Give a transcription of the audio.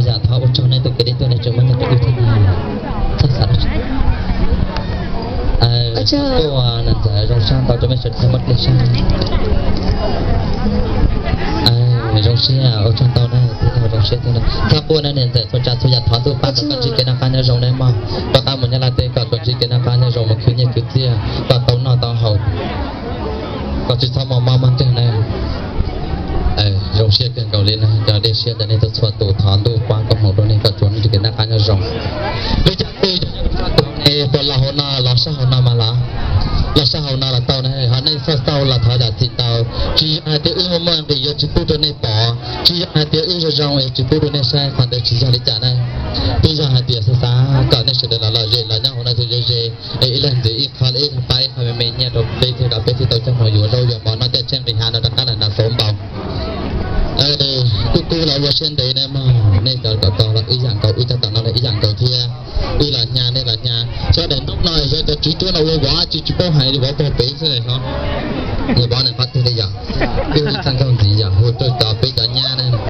Yam thov ua tsaug nej tau kev tuaj nej tseem muab nyiaj rau wb thiab. Txhob xav dab tsi. Tuaj na ntxawm, zoo sab ntau rau mej sawv daws muab dlej sab. Zoo siab, ua tsaug ntau na, zoo siab thiab na. Txhob quaj na niam ntxawm, txhua tsav txhua yam thov ntuj pab kom koj ntsib kev noj qab nyob zoo na mog. Koj qab mus Nyab Laj teb kom koj ntsib kev noj qab nyob zoo, mus khwv nyiaj khwv txiaj, koj tau noj tau haus, koj tsis txhob muaj mob muaj nkeeg na. Zoo siab kawg nkaus li na, cov dej siab ntawm nej txhua tus, thov ntuj pab koob hmoov rau nej kom tsuas ntsib kev noj qab nyob zoo. Peb cov twg puas los hauv no, los sab hauv no mas los, los sab hauv no los tau na, ho nej xauj xauj los thov zam txim ntau. Tsis yog hais tias wb muaj muaj nqis yuav tsis pub rau nej pom, tsis yog hais tias wb zoo zoo es tsis pub rau nej saib, qhov ntawd tsis yog li cas na. Twb yog hais tias xav xav kom nej sawv daws los lom zem los nyob hauv no tau ze ze, es ib leeg ntxiv ib qho, ib leeg pab ib qho me me nyiaj rau peb thiab kom peb thiaj tau coj mus yuav zaub yuav mov noj caj tsheej nqis hav no rov qab los nrad xauv npaum. Kuj kuj los ua siab ntev na mog, nej cov kom tau los ib yam nkaus, wb cov tom no los ib yam nkaus thiab. Wb los nyas nej los nyas, sawv daws hnub no yog cov tswv cuab no ua vov tsis tsis paub hais li, vov pog pem xwb no. Ua vov nws qhov twg li yom? Wb ib txoj nkauj ntxiv yom, hu rau cov peb cov nyab na.